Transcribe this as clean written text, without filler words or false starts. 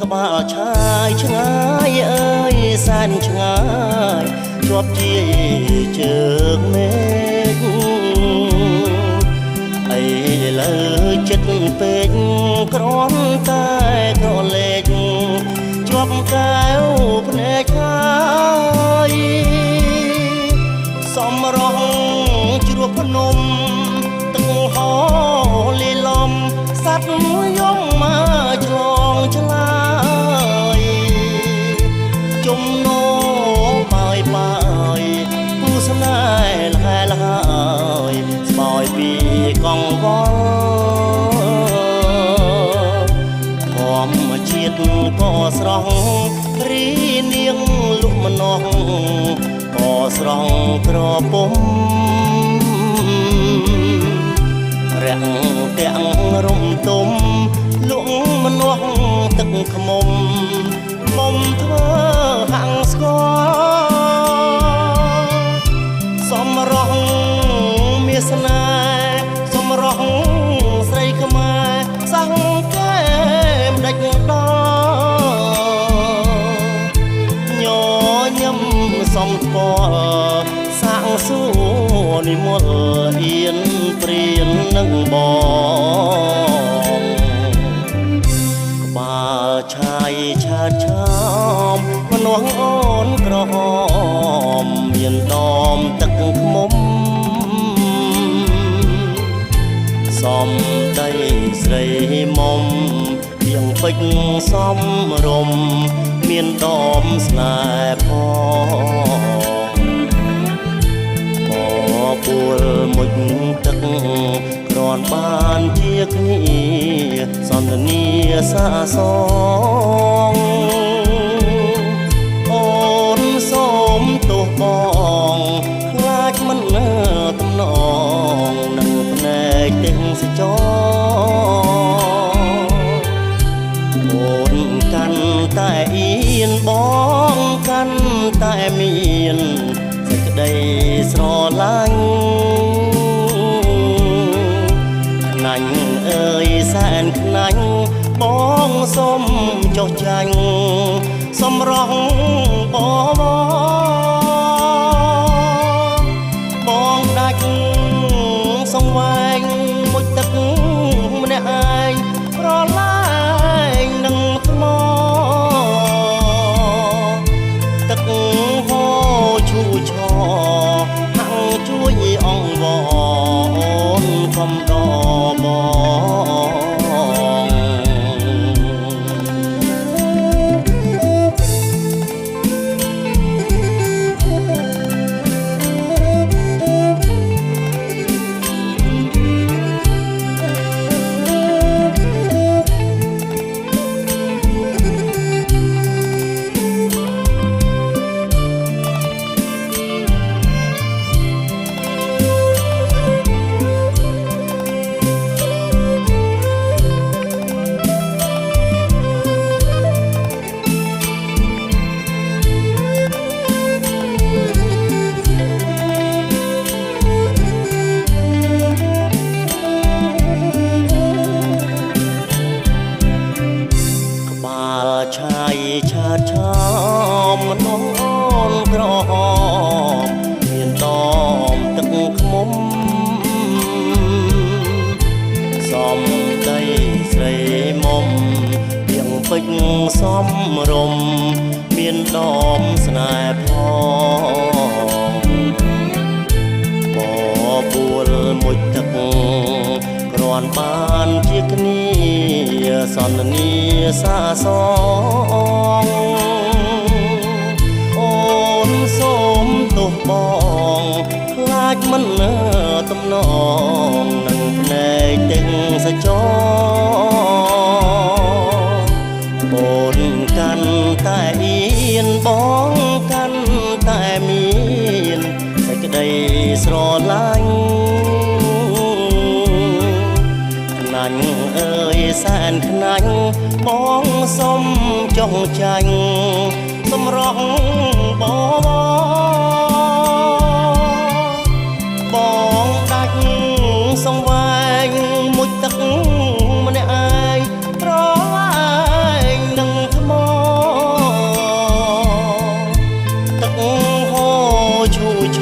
ក្បាលឆាយឆ្ងាយអើយសែនឆ្ងាយជាប់ជាជើងមេឃអីលើចិត្តពេកក្រំតែក្រលេកជាប់កែវភ្នែកហើយសំរងជ្រោះភ្នំទឹកហោលីលំសัตว์យំមកឆ្លងឆ្លើយជំនោបាយបាយគូស្នេហ៍លហែលហើយស្បោយពីកងវល់ធម្មជាតិក៏ស្រស់រីនាងលុះមនោះក៏ស្រង់ក្រពុំរាំងទាំងរំទុំលក់មនោះទឹកខ្មុំមុំធ្វើហាំងស្គាល់សំរងមានស្នេហ៍សំរងស្រីខ្មែរសង្កេមដេចដល់ញញឹមសំថ្ពាល់សាងសួរនិមលអៀនព្រាននឹងបងក្បាលឆាយឆាតឆាមមនាងអូនក្រហមមានដមទឹកខ្មុំសំដីស្រីមុំៀងពេជ្រសំរំមានដមស្នេហ៍ផងបួលមុជទឹកគ្រាន់បានជាគ្នាសន្ទនាសាសងអូនសូមទោសបងខ្លាចមិនតំណងនឹងភ្នែកទេសចរអូនកាន់តែអៀនបងកាន់តែមានសេចក្តីស្រឡាញ់ខ្នាញ់អើយសែនខ្នាញ់បងសុំចុះចាញ់សំរងបងបងដាច់សង្វែងមួយទឹកម្នាក់ឯងប្រឡែងនឹងថ្មទឹកហូរឈូឆហាំងជួយអង្វរកុំដបងឆាយឆាតឆាមមនោនក្រហមមានដមទឹកខ្មុំសំដីស្រីមុំៀងពេជ្រសំរំមានដមស្នេហ៍ផងបបួលមួយទឹកគ្រាន់បានជាគ្នាសន្ទនាសាសងអូនសូមទោសបងខ្លាចមិនតំណងនឹងភ្នែកទេសចរអូនកាន់តែអៀនបងកាន់តែមានសេចក្តីស្រឡាញ់ខ្នាញ់អើយសែនខ្នាញ់បងសុំចុះចាញ់សំរងបងបងដាច់សង្វែងមួយទឹកម្នាក់ឯងប្រឡែងនឹង ឈូឆ